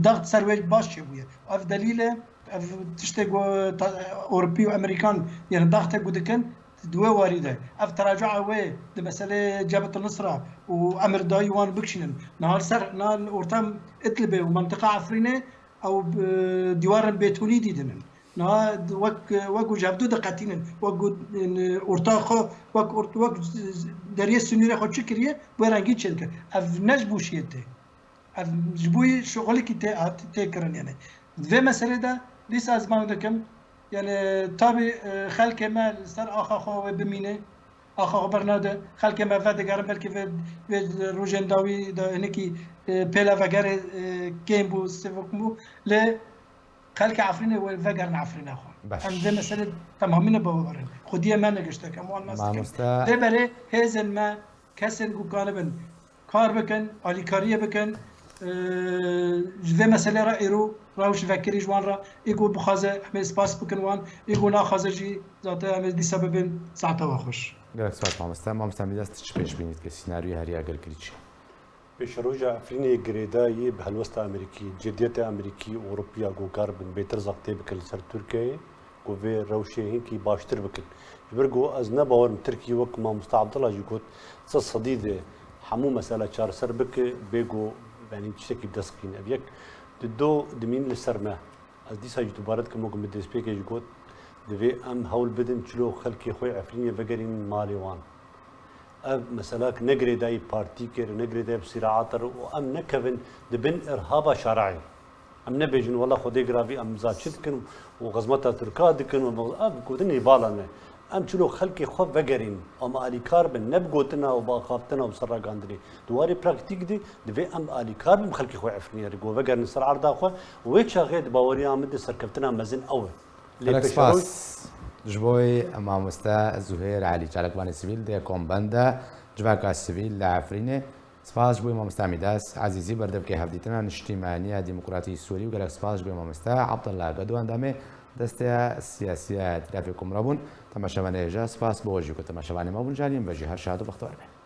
daxt ser wê baş çêbûye. Ev delîl e, ev tiştê ku ta-, Ewropî û Amerîkan yani daxte ku dikin, di wê warî de. Ev teracu'a wê di meselê Cebhet Nusra û emir dayî wan bikişînin. Niha li ser, niha li orta Idlibê û mentiqa Efrînê ew, e, dîwarên bêtonî dîtinin. Niha wek, wek ku ji hevdu diqetînin, wek ku, e, orta xwe, wek or-, wek deriyê sinûrê xwe çi kiriye, bi wê rengî çêdikin. Ev ne ji bo şiyê tê. Ev ji bo şixulekî tê, hat-, tê kirin yani. Di vê meselê de dîsa ez bang dikim, yani tabî, e, xelkê me li ser axa xwe wê bimîne, axa xwe bernade, xelkê me vedigerin, belkî vê, vê rojên dawî de hinekî, e, pêle vegerê, e, kêm bû, sivik bû, lê xelkê Efrînê wê vegerin Efrîna xwe. Baş. Em vê meselê temamî ne bawer in. Xwediyê me ne giştek, em wan nas dikin. Mamoste. Lê berê hêzên me, kesên ku kanibin kar bikin, alîkariyê bikin, e, ji vê meselê re êro rewş vekirî ji wan re, ê ku bixwaze em ê spas bikin wan, ê ku naxwaze jî zaten em ê dîsa bibin saeta we xweş. Gelek spas mamoste. Mamoste Mîdas, tu çi pêşbînî dike? Sînaryoya heriya girkirî çi? Pêşeroja Efrînê girêdayî bi helwesta Amerîkî, ciddiyetê Amerîkî û Ewropiya ku kar bin bêtir zextê bikin li ser Tirkiyeyê, ku vê rewşê hinkî baştir bikin. Ji ber ku ez ne bawer im Tirkî wek mamoste Abdullah jî got, sed sedî de hemû mesele çareser bike, bê ku, yanî, tiştekî bi dest xîne. Ev yek. Di do dimîn li ser me. Ez dîsa jî dubare dikim, wek min destpêkê jî got, divê em hewl bidin çilo xelkê xwe Efrînê vegerînin malê wan. Ev meselak ne girêdayî partîkê re, ne girêdayî bi sîraata re û em nekevin di bin irhaba şer'î. Em nebêjin, wela Xwedê giravî em za çi dikin û xizmeta Tirka dikin û ev gotin êvala ne. Em çilo xelkê xwe vegerîn, em alîkar bin, ne bi gotina û bi axaftina û serragandinê. Di warê praktîk de divê em alîkar bin bi xelkê xwe Efrînê re, ku vegerin ser erda xwe. Wê çaxê di baweriya min de serkeftina mezin ew e. Lê Gelek pêşeroj spas. Ji bo wê mamoste Zuhêr Elî, çalakvanê sivîl di Komben de civaka sivîl li Efrînê. Spas ji bo wê mamoste Mîdas Ezîzî, berdevkê Hevdîtina Niştîmaniya Demokratî Sûrî û gelek spas ji bo wê mamoste Abdullah Gedo, endamê Desteya Siyasî ya Îtîlafê Komra bûn. Temaşevanê hêja, spas bo we jî ku temaşevanê me bûn. Ji aliyê me ve jî her şad û bextewar bin.